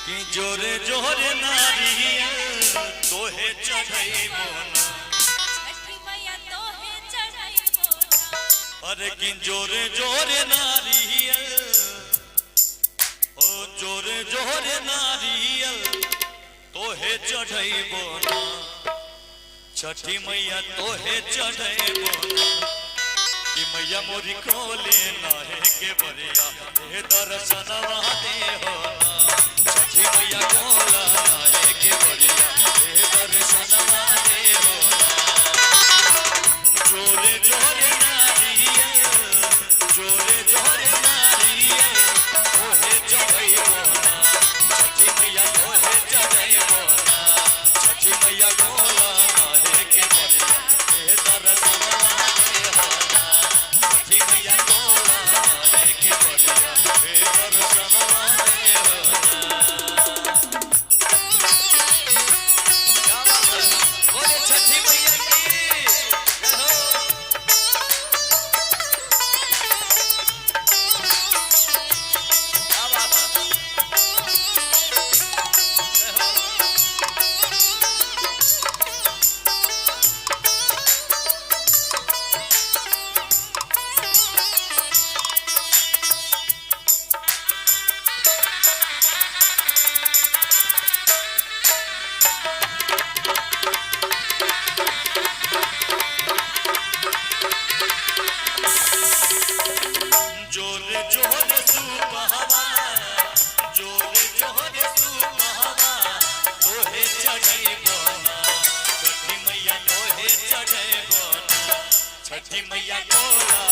कि जोरे जोरे नारियल तोहे चढ़ैबो ना। छठी मैया तोहे चढ़ैबो ना। अरे कि जोरे जोरे नारियल, ओ जोरे जोरे नारियल तोहे चढ़ैबो ना। छठी मैया तोहे चढ़ैबो ना। कि मैया मोरी खोले नाहे के बरिया हे दर्शनवा दे हो ना। छठी मैया खोला नाहे के बरिया हे दर्शनवा दे हो ना। जोरे जोरे नारियल, जोरे जोरे नारियल तोहे चढ़ैबो ना। छठी मैया तोहे चढ़ैबो ना। छठी मैया खोला नाहे के बरिया हे दर्शनवा दे हो ना। छठी मैया खोला नाहे के बरिया हे दर्शनवा दे हो ना। क्या बात है? बोले छठी मैया की जय हो। क्या बात है? जय हो। जोरे जोरे सुपहवा, जोरे जोरे सुपहवा तोहे चढ़ैबो ना। छठी मैया तोहे चढ़ैबो ना। छठी मैया कोला